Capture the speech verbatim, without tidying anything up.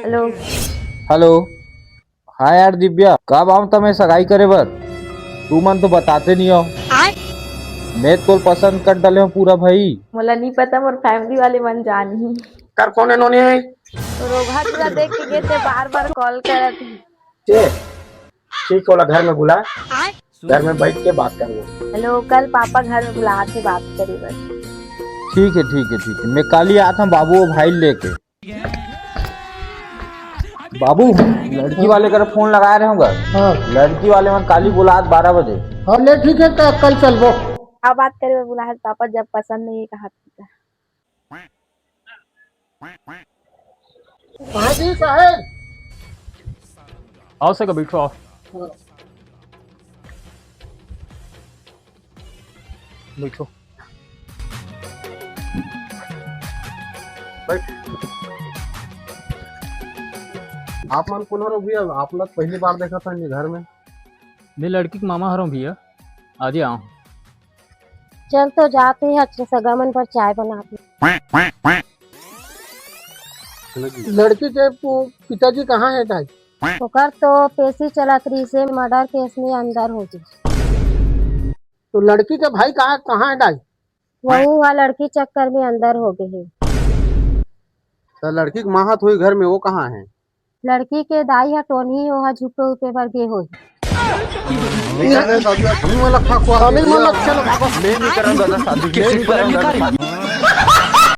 Hello. Hello. हाँ यार दिव्या, कब आऊँ तमे सगाई करे बर? तू मन तो बताते नहीं हो। मैं तो पसंद कर डाले हूँ पूरा भाई। मोला नहीं पता, मोर फैमिली वाले मन जानही। कर कोन हे नोनी? रोगहा टूरा देख के गे ते बार बार कॉल करत हे। ए, ठीक हे, ओला घर में बुला, घर में बैठ के बात करबो। हेलो, कल पापा घर में बुलात हे बात करे बर। ठीक हे, ठीक हे, ठीक हे, मैं कल ही आत हूँ बाबू अउ भाई लेके। बाबू, लड़की वाले करा फोन लगाए रहे हूँ। हाँ। लड़की वाले मन काली बुलात बारह बजे। हाँ, ले ठीक हे, त कल चलबो। अब बात करे बर बुलात हे पापा, जब पसंद नहीं हे कहा। हाँ जी साहेब। आओ सगा, बैठो, आओ। हाँ। बैठो। बैठ। आप मन कोन हरो भैया? आप ला पहली बार देखत हन ये घर में। मैं लड़की के मामा हरो भैया, आजे आऊँ। चल तो जाते हैं, अच्छा सगा मन पर चाय बनाते। लड़की के पु-, पिताजी कहाँ हे दाई? ओकर तो पेशी चलत रहिसे, मर्डर केस में अंदर हो गे। तो लड़की के भाई कहाँ, कहाँ हे दाई? वहू ह लड़की चक्कर में अंदर हो गे हे। तो लड़की के माँ ह तो होही घर में, वो कहाँ हे? लड़की के दाई ह टोनही, ओहा झुके उपे बर गे होही। ये साले साधु, हम मन ला खा, खा, हम मन ला, चलो भागो। मैं नहीं करंगा दादा, साधु जी, मैं नहीं करंगा दादा।